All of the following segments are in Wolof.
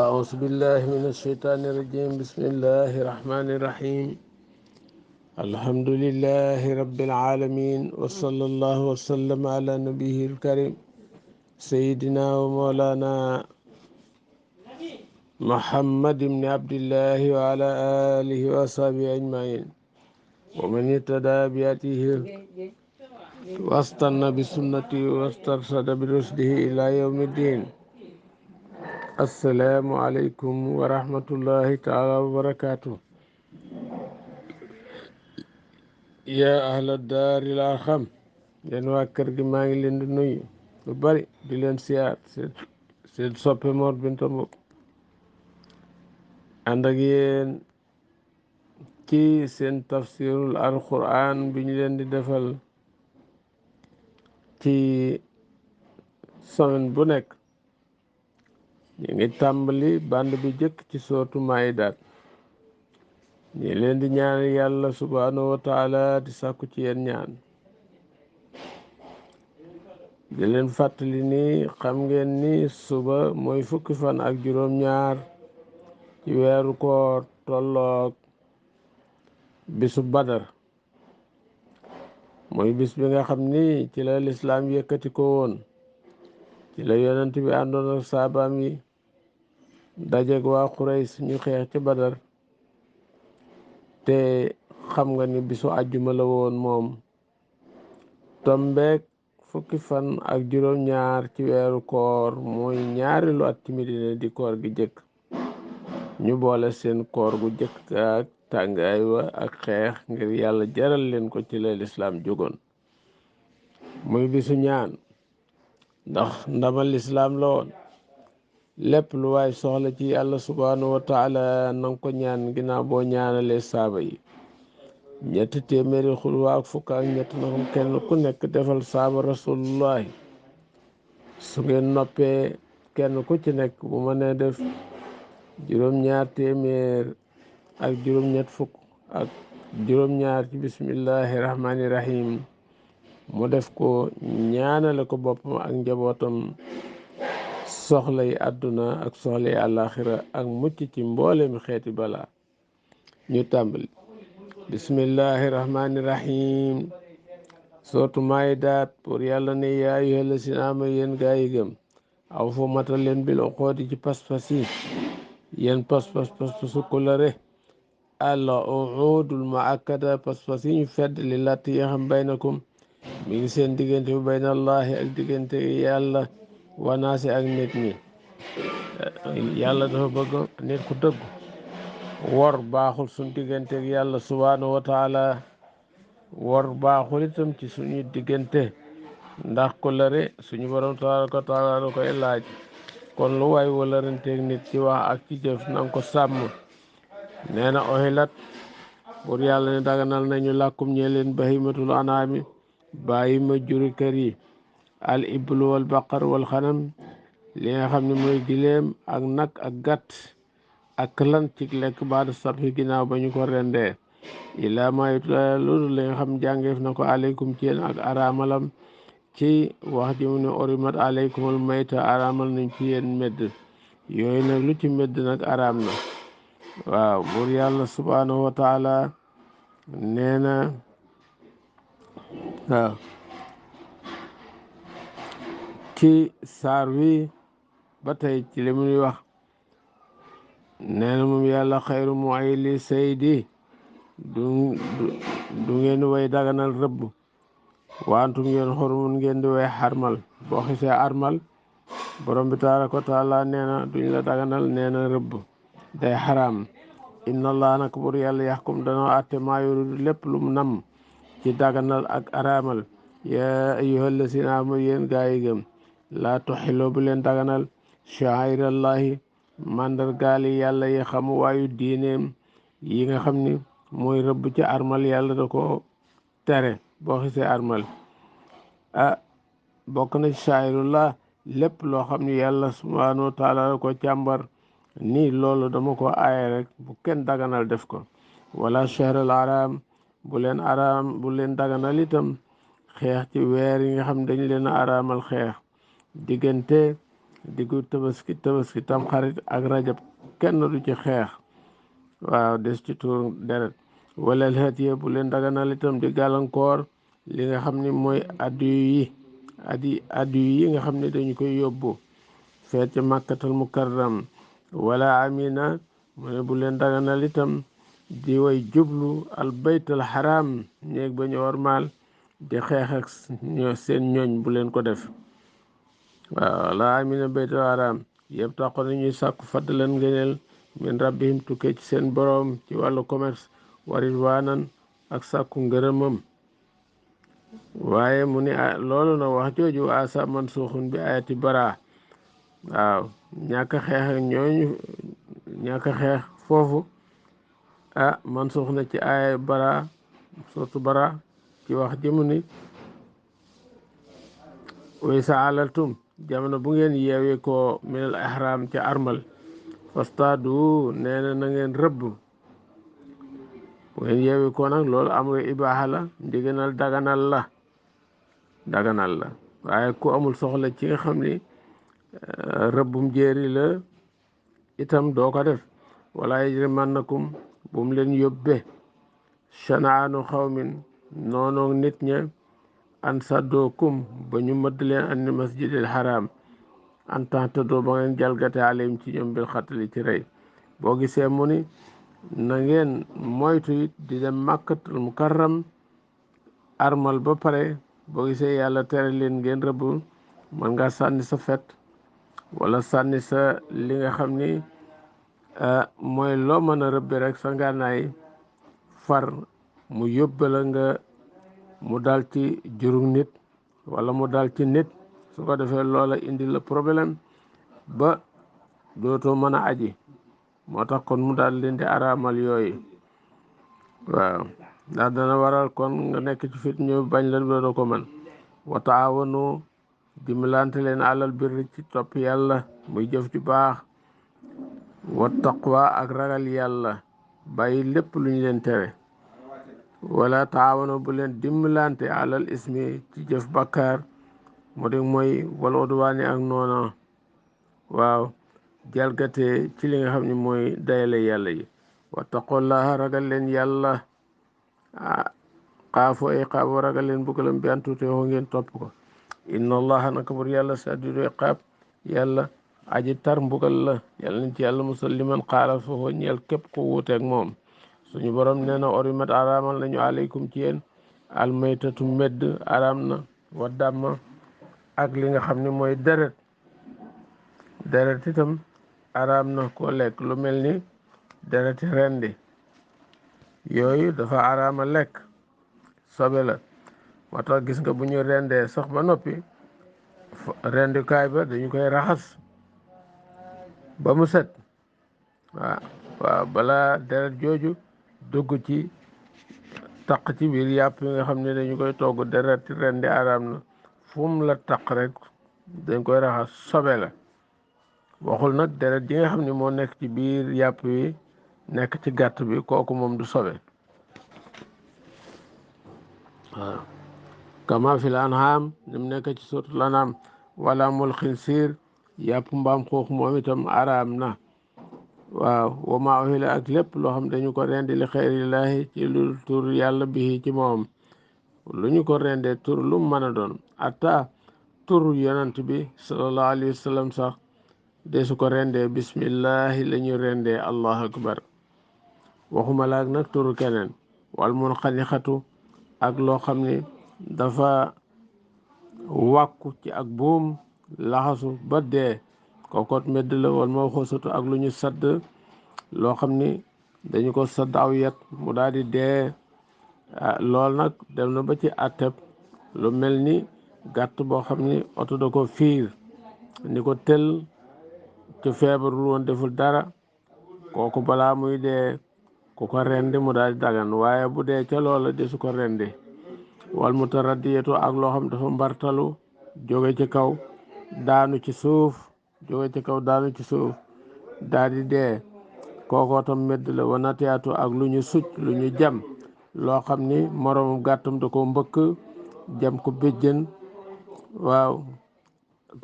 أعوذ بالله من الشيطان الرجيم. بسم الله الرحمن الرحيم. الحمد لله رب العالمين، وصلى الله وسلم على نبيه الكريم سيدنا ومولانا محمد بن عبد الله وعلى آله وصحبه أجمعين، ومن اهتدى بهديه واستنى بسنته واسترشد برشده إلى يوم الدين. السلام عليكم ورحمة الله تعالى وبركاته. yaa ahla daaril arxam, yéen waa kër gi maa ngi leen di nuyu lu bari di leen siyaar seen soppe Mor Binta Mbuub ànd ak yéen ci seen tafsirul alquran bi ñu leen di defal ci semaine bu nekk. ñu ngi tàmbali band bi jëkk ci sootu Maïdaat. ñu leen di ñaan yàlla subhanahu wa taala di sàkku ci yéen ñaan. di leen fàttali ni xam ngeen ni suba mooy fukki fan ak juróom-ñaar ci weeru koor tolloog bisu badar. mooy bis bi nga xam ni ci la lislaam yëkkati ko woon, ci la yonent bi àndoon ak saabaam yi dajeg waa Qurays ñu xeex ci badar. te xam nga ni bisu àjjuma la woon moom, tombeek fukki fan ak juróom-ñaar ci weeru koor, mooy ñaareelu at ci Medina di koor gi jëkk. ñu boole seen koor gu jëkk ak tàngaay wa ak xeex ngir yàlla jaral leen ko, ci la lislaam jógoon. muy bisu ñaan, ndax ndamal lislaam la woon. lépp lu waay soxla ci yàlla subhanahu wa taala nanga ko ñaan ginnaaw boo ñaanalee saaba yi. 300 xulwa ak fukk ak ñett na ko kenn ku nekk defal saaba rasulullahi. su ngeen noppee kenn ku ci nekk bu ma nee def 200 ak juróom-ñett fukk ak juróom-ñaar ci bismillahi rahmani rahim, mu def ko ñaanale ko boppam ak njabootam soxla yi àdduna ak soxla yi àllaaxira ak mucc ci mboolemi xeeti balaa. ñu tàmbali bismillahi rahmani rahim. sootu Maïdaat. pour yàlla ne yaa ayyuhal lazina aamanu, yéen gaa yi gëm, aw fu matal leen bil uqoodi ci pas-pas yi. yéen pas-pasu kóllëre. al uudul muakkada, pas-pas yi ñu fedd li latt yi xam baynakum, mi ngi seen diggante bu bayna allahi ak diggante yàlla wanaasi ak nit ñi. yàlla dafa bëgg nit ku dëggu. wor baaxul suñ diggante ak yàlla subhanahu wa taala. wor baaxul itam ci suñu diggante, ndax kóllëre suñu borom tabaraka wa taala da koy laaj. kon lu waay wëlëranteeg nit ci wax ak ci jëf nanga ko sàmm. nee na oxilat pour yàlla ne daganal nañu làkkum ñee leen bahimatul anaami, bàyyi ma juri kër yi. al iblu wal baqar wal xanam, li nga xam ne mooy gileem ak nag ak gàtt ak lan ci lekk baada sabhi ginnaaw ba ñu ko rendee. ilaa ma yutla, loolu li nga xam jàngeef na ko aleykum ci yéen ak araamalam, ci wax ji mu ne orimat aleykumul mayta, araamal nañ ci yéen medd. yooyu nag lu ci medd nag araam na. waaw buur yàlla subhanahu wa taala nee na waaw ci saar wi ba tey ci li muy wax, nee na moom yàlla xayru mu'ayli saydi, du ngeen di way daganal rëbb, wantum ngeen xurumun ngeen di way xarmal. boo xisee armal, borom bi tabaraka wa taala nee na duñ la daganal, nee na rëbb day xaraam. inna allah nag bur yàlla yaxkum danoo àtte maa yuridu lépp lu mu nam ci daganal ak araamal. yaa ayyuhal lazina aamanu, yéen gaa yi gëm, laa tuxiloo bu leen daganal sha'airallahi, mandargaali yàlla yi xamu waayu diineem yi nga xam ni mooy rëbb ci armal. yàlla da ko tere boo xisee armal. bokk na ci sha'airullah lépp loo xam ni yàlla subhanahu wa taala da ko càmbar ni loolu dama ko aaye rek, bu kenn daganal def ko. wala shahrul haram, bu leen daganal itam xeex ci weer yi nga xam dañ leen a araamal xeex. diggante diggu tabaski tam xarit ak rajab kenn du ci xeex waaw des ci tuur deret wala hadiya bu leen daganal itam di gàllankoor li nga xam ni mooy addu yi nga xam ne dañu koy yóbbu feet ca màkkatal mukarram wala amina mu ne bu leen daganal itam di way jublu al baytal haram néeg ba ñu ormaal di xeex ak seen ñooñ bu leen ko def waaw la amina baytal haram yëpp taxo na ñuy sàkku fadlan ngëneel min rabbihim tukkee ci seen boroom ci wàllu commerce warit waanan ak sàkku ngërëmam waaye mu ni loolu na wax jooju asa man suuxun bi ayati bara waaw ñàkk xeex ak ñooñu ñàkk xeex foofu man suux na ci ay bara surtout bara ci wax jëmu ni way sa alaltum jamono bu ngeen yeewi ko minal ihram ca armal fastadu nee na ngeen rëbb bu ngeen yeewi ko nag loolu amru ibaaxa la ndiganal daganal la waaye ku amul soxla ci nga xam ni rëbbum jéeri la itam doo ko def wala yajrimannakum bu mu leen yóbbe shanaanu xawmin noonoog nit ña an saddookum ba ñu mëdd leen an masjidil haram en tant que doo ba ngeen jalgate alayhim ci ñoom bil xatali ci rey boo gisee mu ni na ngeen moytu it di dem màkkatul mukarram armal ba pare boo gisee yàlla tere leen ngeen rëbb mën nga sànni sa fet wala sànni sa li nga xam ni mooy loo mën a rëbbe rek sa ngànnaay far mu yóbbala nga mu dal ci jurug nit wala mu dal ci nit su ko defee loola indi la problème ba dootoo mën a aji moo tax kon mu daal leen di araamal yooyu waaw ndax dana waral kon nga nekk ci fit ñu bañ la dootoo ko mën wa taawanu dimbalante leen alal birri ci topp yàlla muy jëf ju baax wa taqwa ak ragal yàlla bàyyi lépp lu ñu leen tere wala taawanu bu leen dimbalante alal ismi ci jëf bakkaar mu di mooy wala udwaani ak noona waaw jalgate ci li nga xam ne mooy dayale yàlla yi wattaqullaha ragal leen yàlla xaafo iqaabo ragal leen buggalam bi antuute yoo ngeen topp ko inna allaha naka bur yàlla sadidu iqaab yàlla aji tar mbugal la yàlla nañ ci yàlla musal liman xaala foofu ñeel képp ko wuuteeg moom suñu borom nee na orimat araamal nañu aleykum ci yéen almaytatu medd araam na wa damma ak li nga xam ne mooy deret itam araam na ko lekk lu mel ni dereti rendi yooyu dafa araama lekk sobe la moo tax gis nga bu ñu rendee sax ba noppi rendikaay ba dañu koy raxas ba mu set waaw balaa deret jooju dugg ci taq ci biir yàpp yi nga xam ne dañu koy togg deret rendi araam na fu mu la taq rek dañ koy raxas sobe la waxul nag deret ji nga xam ne moo nekk ci biir yàpp wi nekk ci gàtt bi kooku moom du sobe waaw kama fil an'am ni mu nekk ci suratul an'am wala mul xinsiir yàpp mbaam xuux moom itam araam na waaw wa ma uhilla ak lépp loo xam dañu ko rendi li xeyrillaahi ci lu tur yàlla bi ci moom lu ñu ko rendee tur lu mu mën a doon ata tur yonant bi sallallahu alayhi wa sallam sax de su ko rendee bismillahi la ñu rendee allahu akbar waxuma laak nag turu keneen wal mun xanixatu ak loo xam ne dafa wàkku ci ak buum laxasu ba dee kookot medd la wal ma xosatu ak lu ñu sadd loo xam ni dañu ko sadd aw yet mu daal di dee lool nag dem na ba ci atteb lu mel ni gàtt boo xam ni oto da ko fiir ni ko tel ci feebarul woon deful dara kooku balaa muy dee ku ko rendi mu daal di dagan waaye bu dee ca loola de su ko rendi wal mutaraddiyatu ak loo xam dafa mbartalu jóge ci kaw daanu ci suuf daal di dee kookoo tam medd la wa natiyaatu ak lu ñu suc lu ñu jam loo xam ni moroomum gàttam da ko mbëkk jam ko béjjën waaw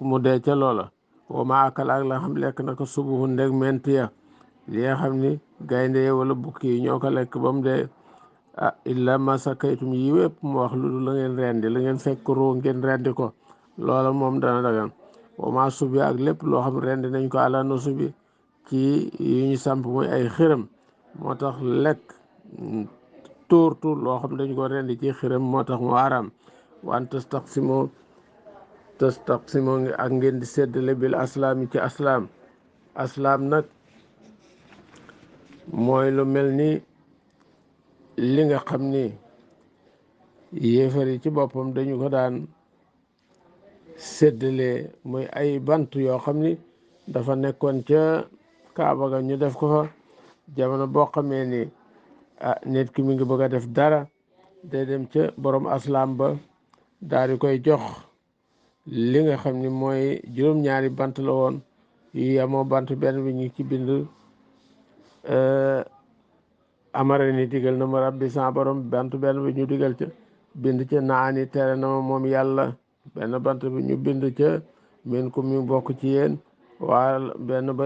mu dee ca loola wa ma akala ak la xam lekk na ko subuhu ndeg ment ya li nga xam ni gaynde wala bukki yi ñoo ko lekk ba mu dee illa ma sakaytum yi wépp mu wax lu dul la ngeen rendi la ngeen fekk roo ngeen rendi ko loola moom dana dagan wa ma subi ak lépp loo xam rendi nañ ko ala no subi ci yu ñu samp muy ay xiram moo tax lekk tuur loo xam dañ ko rendi ci xiram moo tax mu haram wan tastaqsimo ak ngeen di séddale bil aslaam yi ci aslaam nag mooy lu mel ni li nga xam ni yéefar yi ci boppam dañu ko daan séddale muy ay bant yoo xam ni dafa nekkoon ca Kaaba ga ñu def ko fa jamono boo xamee ni nit ki mi ngi bëgg a def dara day dem ca borom aslaam ba daal di koy jox li nga xam ni mooy juróom-ñaari bant la woon yu yemoo bant benn bi ñu ci bind amara ni digal na ma rabbi sa borom bant benn bi ñu digal ca bind ca naani tere na ma moom yàlla benn bant bi ñu bind ca min kum mi bokk ci yéen waa benn ba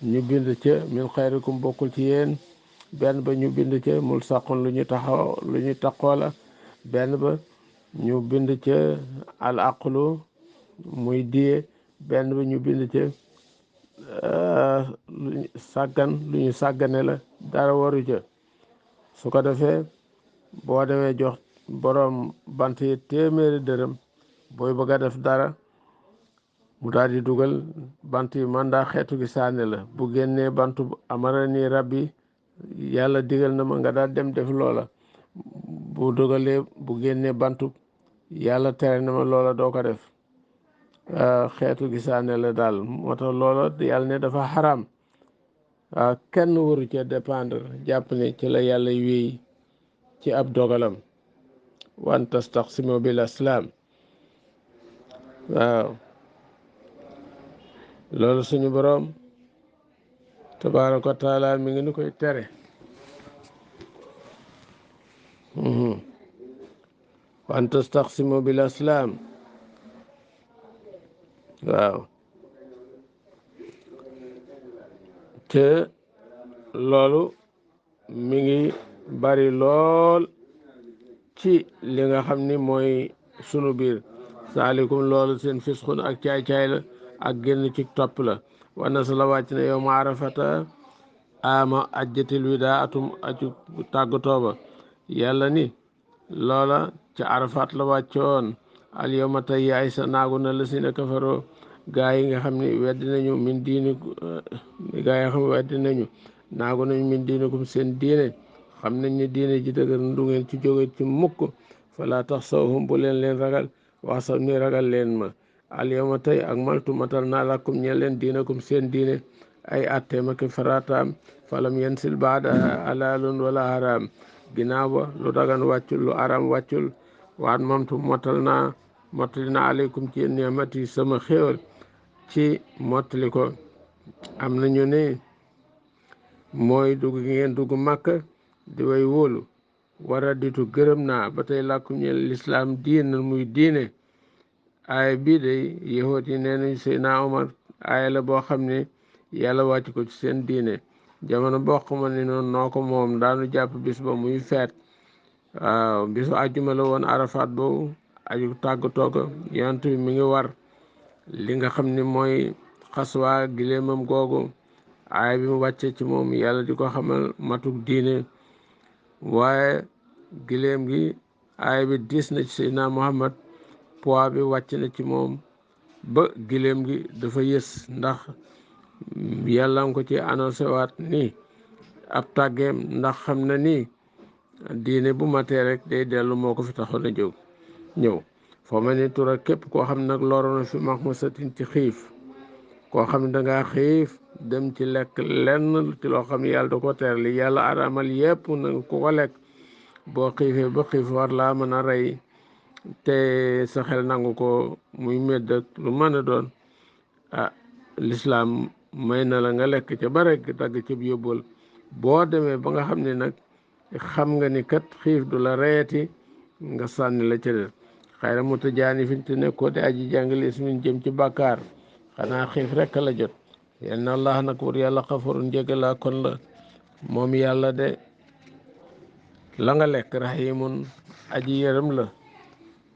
ñu bind ca min xayrikum bokkul ci yéen benn ba ñu bind ca mul saqun lu ñu taqoo la benn ba ñu bind ca al aqlu muy diye benn ba ñu bind ca lu ñu sàggane la dara waru ca su ko defee boo demee jox borom bant yi téeméeri dërëm booy bëgg a def dara mu daal di dugal bant yi man daa xeetu gi sànni la bu génnee bantu amara nii rabbi yàlla digal na ma nga daal dem def loola bu dugalee bu génnee bantu yàlla tere na ma loola doo ko def xeetu gi sànni la daal moo tax loola yàlla ne dafa xaram kenn waru ca dépendre jàpp ne ci la yàlla wéy ci ab dogalam wan tastaqsimu bil aslaam waaw loolu suñu borom tabaaraka wa taala mi ngi nu koy tere wan tastaqsimu bil aslaam waaw te loolu mi ngi bari lool ci li nga xam ni mooy sunu biir saalikum loolu seen fisxun ak caay-caay la ak génn ci topp la war na sa la wàcc na yow ma arafata ama ajjatil wida atum aju tàggatoo ba yàlla ni loola ca arafat la wàccoon al yawma tey yaay sa naagu na la si na kafaroo gaa yi nga xam ne weddi nañu min diini gaa yi nga xam ne weddi nañu naagu nañu min diinikum seen diine xam nañ ne diine ji dëgër du ngeen ci jóge ci mukk fala tax sawhum bu leen ragal wax saw ni ragal leen ma al yawma tey ak maltu matal naa lakum ñeen leen diinakum seen diine ay atteem ak farataam falam yansil baada alaalun wala haram ginnaaw ba lu dagan wàccul lu aram wàccul waat mamtu mottali na aleykum ci yéen ni'mati sama xéewal ci mottali ko am nañu ne mooy dugg gi ngeen dugg màkk di way wóolu wara ditu gërëm naa ba tey làkkum ñeen lislaam diin muy diine aaya bii day yahuud yi nee nañ Seydina Omar aaya la boo xam ne yàlla wàcc ko ci seen diine jamono boo xamal ne noonu noo ko moom daanu jàpp bis ba muy feet waaw bisu àjjuma la woon Arafat boobu aju tàggatoo ko yonent bi mi ngi war li nga xam ne mooy xaswaa giléemam googu aaya bi mu wàccee ci moom yàlla di ko xamal matuk diine waaye giléem gi aaya bi diis na ci Seydina Muhammad poids bi wàcc na ci moom ba giléem gi dafa yës ndax yàlla nga ko ci annoncé waat ni ab tàggeem ndax xam na ni diine bu matee rek day dellu moo ko fi taxoon a jóg ñëw foo ma ni tura képp koo xam nag loroona fi max ma satin ci xiif koo xam ne dangaa xiif dem ci lekk lenn ci loo xam ne yàlla da ko teer li yàlla araamal yépp na ku ko lekk boo xiifee ba xiif war laa mën a rey te sa xel nangu ko muy medd ak lu mën a doon lislaam may na la nga lekk ca ba rek dagg ca yóbbal boo demee ba nga xam ne nag xam nga ni kat xiif du la reyati nga sànni la ca des xëy na mu ta jaani fi te nekkoo te aji jàngale ismin jëm ci bàkkaar xanaa xiif rekk la jot yenn allah nag wur yàlla xafurun jégalaa kon la moom yàlla de la nga lekk rahimun aji yërëm la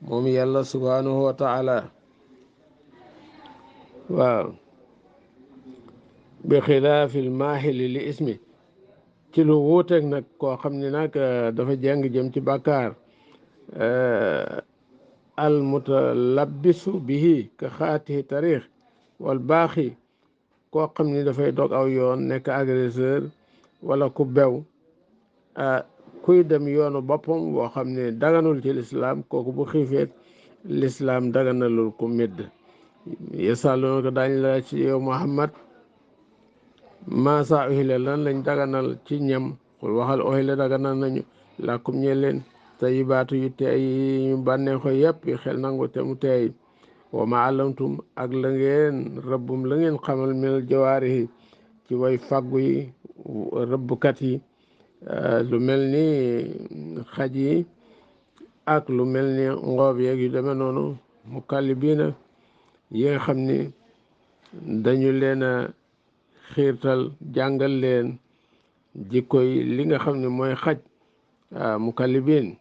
moom yàlla subhanahu wa taala waaw bi xilaafil maahili li ismi ci lu wuuteeg nag koo xam ne nag dafa jàng jëm ci bàkkaar al mutalabbisu bihi ka xaatihi tarix wal baaxi koo xam ni dafay dog aw yoon nekk agresseur wala ku bew kuy dem yoonu boppam boo xam ne daganul ci lislaam kooku bu xiifeet lislaam daganalul ku midd yesaluna ko daañ la ci yow Muhammad masa uhila lan lañ daganal ci ñam xul waxal uhila daganal nañu làkkum ñe leen tayibaatu yu teey yi ñu bànneexo yëpp yi xel nangu te mu teey wa ma alamtum ak la ngeen rëbbum la ngeen xamal minal jawaarihi ci way fàggu yi rëbbkat yi lu mel ni xaj yi ak lu mel ni ngoob yeeg yu demee noonu mu kallibiina yi nga xam ni dañu leen a xiirtal jàngal leen jikkoy li nga xam ne mooy xaj mu kallibiin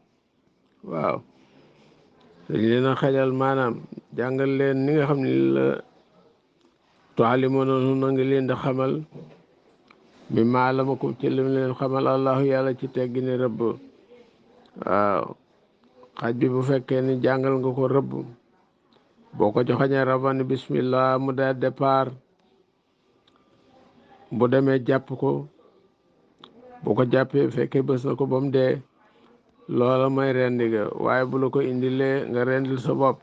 waaw dañ leen a xajal maanaam jàngal leen ni nga xam ne la tualimoona na ngi leen di xamal mi maalamakum ci lim leen xamal allahu yàlla ci teggi ni rëbb waaw xaj bi bu fekkee ni jàngal nga ko rëbb boo ko joxañee rabani bismillah mu daal départ bu demee jàpp ko bu ko jàppee fekkee bës na ko ba mu dee loola mooy rendi ga waaye bu la ko indilee nga rendil sa bopp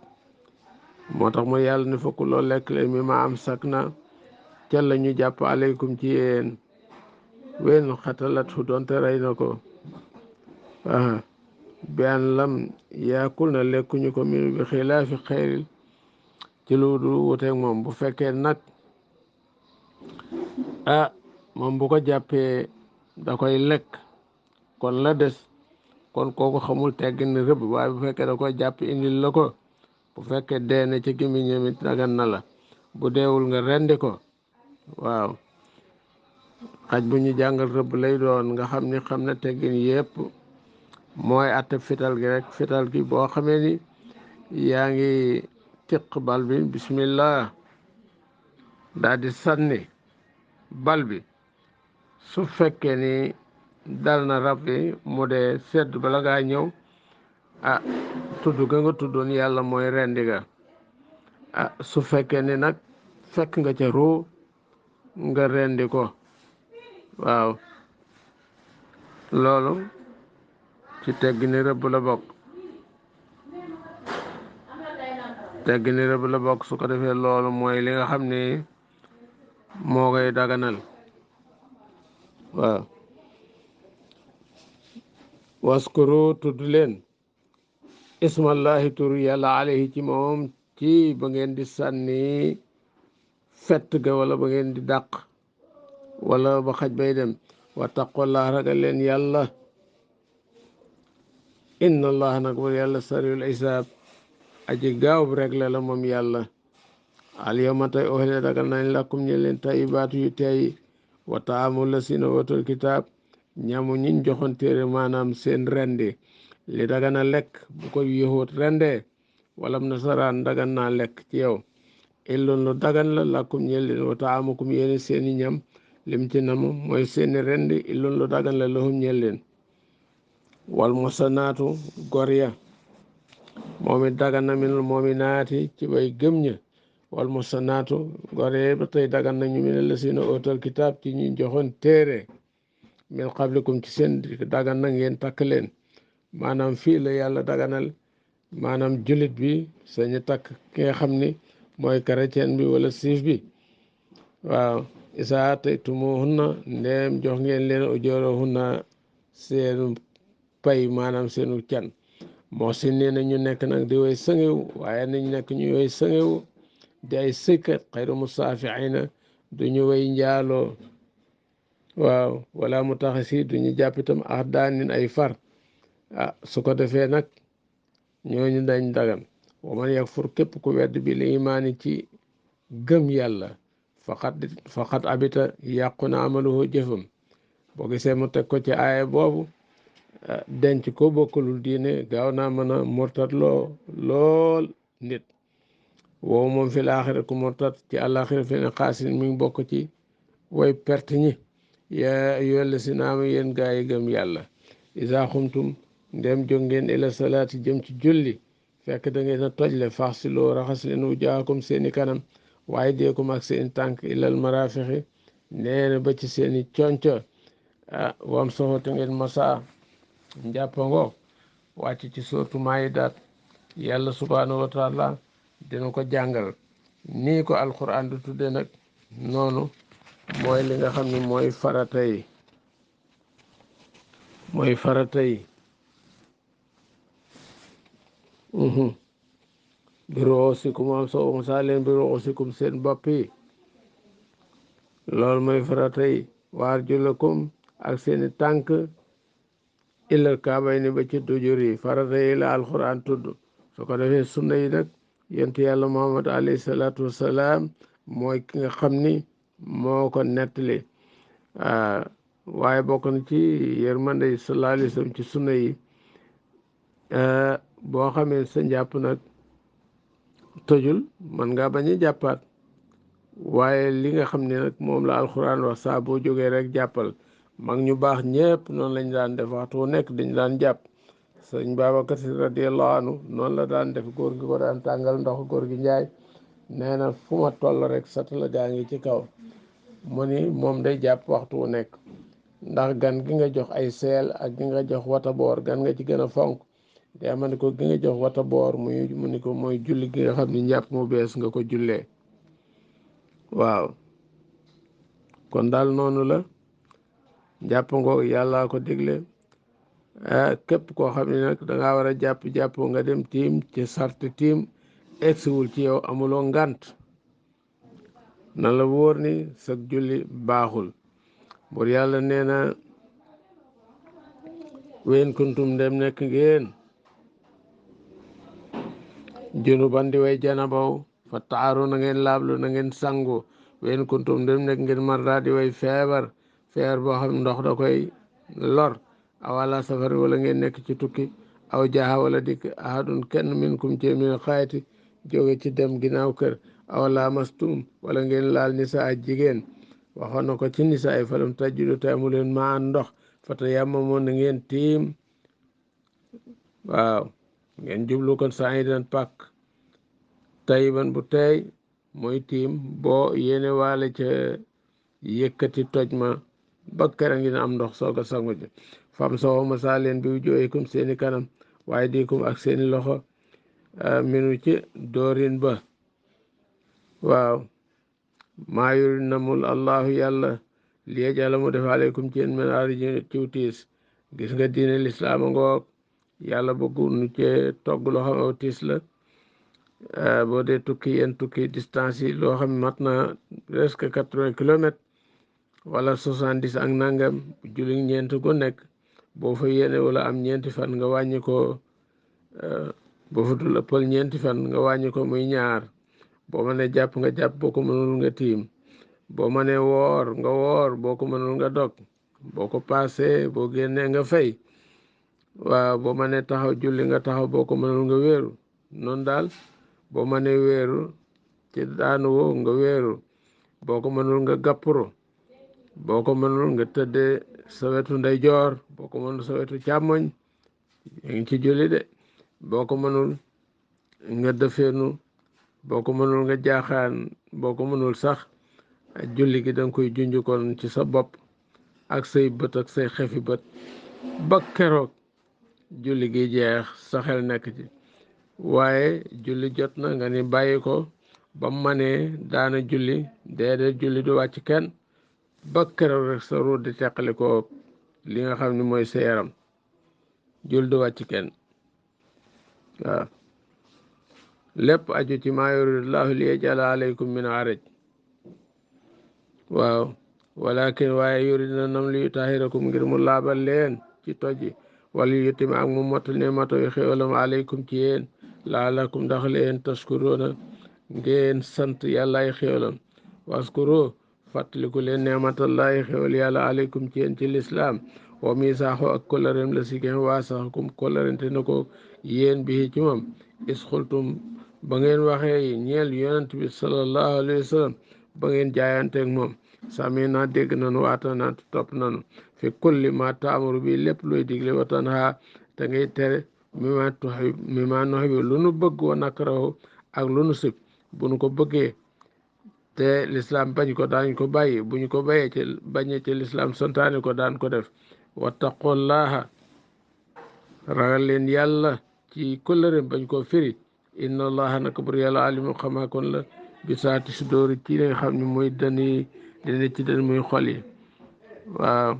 moo tax mu yàlla ne fokk loo lekk leen mi ma am sak na ca la ñu jàpp aleykum ci yéen wen xatalat fu doonte rey na ko bian lam yaakul na lekkuñu ko min bi xilaafi xeyril ci lu du wuteeg moom bu fekkee nag moom bu ko jàppee da koy lekk kon la des kon kooku xamul teggin rëbb waaye bu fekkee da koy jàpp indil la ko bu fekkee dee na ci gémmiñam it dagan na la bu deewul nga rendi ko waaw xaj bu ñu jàngal rëbb lay doon nga xam ni xam na teggin yépp mooy atte fital gi rek fital gi boo xamee ni yaa ngi tiq bal bi bismillah daal di sànni bal bi su fekkee ni dal na rab bi mu dee sedd bala ngaa ñëw tudd ga nga tuddoon yàlla mooy rendi ga su fekkee ni nag fekk nga ca ruu nga rendi ko waaw loolu ci teggini rëbb la bokk teggini rëbb la bokk su ko defee loolu mooy li nga xam ni moo koy daganal waaw waskuru tudd leen ismallahi tur yàlla alayhi ci moom ci ba ngeen di sànni fett ga wala ba ngeen di dàq wala ba xaj bay dem wattaqullah ragal leen yàlla inna allah nag war yàlla sariul isaab aji gaaw bi rek la moom yàlla al yawma tey ohile dagal nañ lakum ñe leen tayibaatu yu teey wa taamu la sina watul kitaab ñamu ñiñ joxoon téere maanaam seen rendi li dagana lekk bu ko yahut rendee walam nasaraan dagan naa lekk ci yow illoon lu dagan la lakum ñe leen wa taamukum yéeni seeni ñam lim ci namu mooy seeni rendi illoon lu dagan la lahum ñe leen wal musanaatu gor ya moom it dagan na minul moominaati ci way gëm ña wal musanaatu gore ba tey dagan nañu mi ne la sina ootal kitaab ci ñu joxoon téere min qablikum ci seen dagan na ngeen takk leen maanaam fii la yàlla daganal maanaam julit bi sañu takk ki nga xam ni mooy chrétien bi wala siif bi waaw isaa tey tumuhunna ndeem jox ngeen leen ujoorahunna seenu pay maanaam seenu can moo si nee na ñu nekk nag di way sëngewu waaye nañ nekk ñu way sëngewu di ay sëkkat xayru musaafiina du ñu way njaaloo waaw wala mu tax si du ñu jàpp itam daanin ay far su ko defee nag ñooñu dañ dagan wa man yakfur képp ku wedd bi li imaani ci gëm yàlla faqat abita yàqu na amaluhu jëfam. boo gisee mu teg ko ci aaya boobu denc ko bokkulul diine gaaw naa mën a murtat lool nit. woowu moom fi laaxira ku murtat ci àllaaxira fi ne xaasin mi ngi bokk ci way perte ñi. yaa ayyuhal lazina aamanu yéen gaa yi gëm yàlla izaa xumtum ndem jóg ngeen ila salaati jëm ci julli fekk da ngeen a tojle faxsiloo raxas leen wujaahakum seeni kanam waaye deekum ak seeni tànk ilal marafixi nee na ba ci seeni conco wam soxote ngeen masa njàppango wàcc ci sootu Maayida yàlla subhaanahu wa taala dina ko jàngal nii ko alquran du tudde nag noonu mooy li nga xam ne mooy farata yi bi ruusikum am soo musaa leen bi ruusikum seen bopp yi loolu mooy farata yi wa arjulakum ak seeni tànk ilal kaabayni ba ci dujur yi farata yi la alquran tudd su ko defee sunna yi nag yonent yàlla muhammad alayhi salaatu wassalaam mooy ki nga xam ni moo ko nettali waaye bokk na ci yërmande yi sallallahu alayhi wasallam ci sunna yi boo xamee sa njàpp nag tojul man ngaa bañ a jàppaat waaye li nga xam ne nag moom la alxuraan wax saa boo jógee rek jàppal. mag ñu baax ñëpp noonu lañ daan def waxtu wu nekk dañ daan jàpp. sëñ Babacar Si radiyallahu anhu noonu la daan def góor gi ko daan tàngal ndox góor gi njaay nee na fu ma toll rek satala gaa ngi ci kaw mu ni moom day jàpp waxtu wu nekk ndax gan gi nga jox ay seel ak gi nga jox wata boor gan nga ci gën a fonk te ama ni ko gi nga jox wata boor mu ni ko mooy julli gi nga xam ni njàpp mu bees nga ko jullee. waaw kon daal noonu la jàpp ngoo yàlla ko digle képp koo xam ne nag dangaa war a jàpp nga dem tiim ci sart tiim egsiwul ci yow amuloo ngant na la wóor ni sag julli baaxul. bur yàlla nee na ween kuntum ndem nekk ngeen junuban di way janabaw fa taaru na ngeen laablu na ngeen sangu ween kuntum ndem nekk ngeen marda di way feebar boo xam ndox da koy lor awala safari wala ngeen nekk ci tukki aw jaaxa wala dikk ahadun kenn minkum ci min xayti jóge ci dem ginnaaw kër aw lamastum wala ngeen laal nisaa jigéen waxoon na ko ci nisaa yi falam tajjudu te amu leen maa ndox fata yàmma moon na ngeen tiim waaw ngeen jublu kon saa yi dan pàkk tayiban bu teey mooy tiim boo yéene waale ca yëkkati toj ma ba kera ngi na am ndox soog a sangu ji fam soo masaa leen bi jooykum seeni kanam waaye diikum ak seeni loxo minu ci doorin ba. waaw maa yuri namul allahu yàlla liyajala mu def aleykum ci yéen men arji ciw tiis. gis nga diine lislaam ngoog yàlla bëggu nu ci togg loo xam aw tiis la. boo dee tukki yéen tukki distance yi loo xam mat na presque 80 kilomètres wala 70 ak nangam julli ñeent gu nekk boo fa yéene wala am ñeenti fan nga wàññi ko boo fa dul ëppal ñeenti fan nga wàññi ko muy ñaar. boo mënee jàpp nga jàpp boo ko mënul nga tiim. boo mënee woor nga woor boo ko mënul nga dog. boo ko paasee boo génnee nga fay. waaw boo mënee taxaw julli nga taxaw boo ko mënul nga wéeru noonu daal boo mënee wéeru ci daanu woo nga wéeru boo ko mënul nga gàppuru boo ko mënul nga tëddee sa wetu ndeyjoor boo ko mënul sa wetu càmmoñ yaa ngi ci julli de. boo ko mënul nga dëfeenu boo ko mënul nga jaaxaan boo ko mënul sax julli gi danga koy junj kon ci sa bopp ak say bët ak say xefi bët ba keroog julli gi jeex sa xel nekk ci. waaye julli jot na nga ni bàyyi ko ba manee daana julli déedéet julli du wàcc kenn ba keroog rek sa ruut di teqali ko li nga xam ne mooy sa yaram julli du wàcc kenn. waaw lépp aju ci maa yuridullahu li yajala alaykum min haraj. waaw walakin waaye yurid na nam li yutahirakum ngir mu laabal leen ci toji wala yutima ak mu mottal ne mato yu xéwalam alaykum ci yéen laalakum ndax leen tashkuruna ngeen sant yàlla ay xéwalam waskuro fàttaliku leen neematallahi xéwal yàlla aleykum ci yéen ci lislaam wa misaaxo ak kóllëreem la si ngeen waasaxakum kóllërente na ko yéen bi ci moom isxultum ba ngeen waxee ñeel yonent bi sallallahu alayhi wa sallam ba ngeen jaayanteeg moom sami naa dégg nanu waata naa topp nanu fi kulli ma taamuru bi lépp luy digle watan ha te ngay tere mi ma noxi bi lu nu bëgg wa nakrahu ak lu nu sib bu nu ko bëggee te lislaam bañ ko daañ ko bàyyi bu ñu ko bàyyee ci bañee ci lislaam santaane ko daan ko def wattaqullaha ragal leen yàlla ci kóllëreem bañ koo firi inna allaha naka bur yàlla alimu xamaa kon la bi saati si dóori ci li nga xam ne mooy dani dina ci dan muy xol yi waaw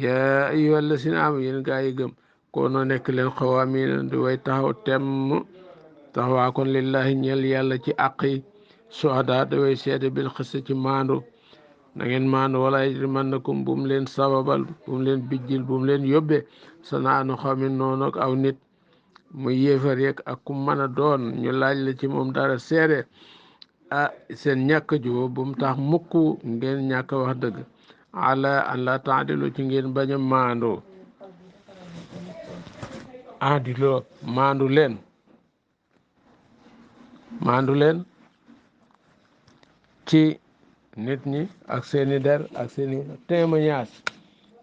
yaa ayyuha llazina aamanu yéen gaa yi gëm koo noo nekk leen xawaamina di way taxaw temm taxawaa kon lillahi ñeel yàlla ci àq yi suhada da way seede bil xista ci maandu na ngeen maandu wala yajrimannakum bu mu leen sababal bu mu leen bijjil bu mu leen yóbbee sanaanu xawmin noonu ak aw nit muy yéefar yeeg ak ku mën a doon ñu laaj la ci moom dara seede seen ñàkk jubóo bu mu tax mukk ngeen ñàkk wax dëgg ala an la taadilu ci ngeen bañ a maandu adiloo maandu leen ci nit ñi ak seeni der ak seeni témoignage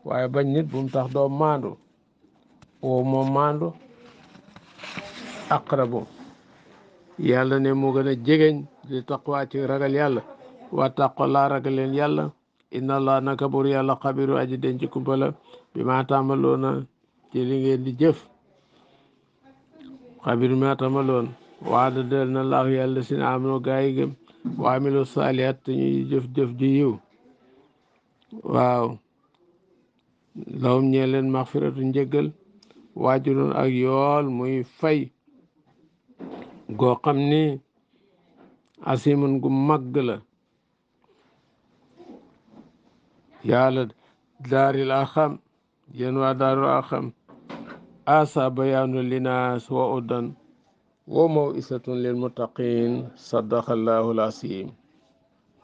waaye bañ nit bu mu tax doo maandu woo moom maandu aqrabu yàlla ne moo gën a jegeñ di taqwa ci ragal yàlla wa taqollaa ragal leen yàlla inna allah naka bur yàlla xabiru aji denc kumpala bi ma tàmbaloona ci li ngeen di jëf xabiru ma tàmbaloon waada del na laahu yàlla sin amno gaa yi gëm wa amilu saalihat te ñuy jëf-jëf ji yiw waaw lahum ñee leen maxfiratu njëggal waajurun ak yool muy fay goo xam ni asimun gu màgg la yàlla daaril axam yéen waa daarul axam asa bayaanu linaas wa udan wa mawisatun lil muttaqin sadaqallahu al asim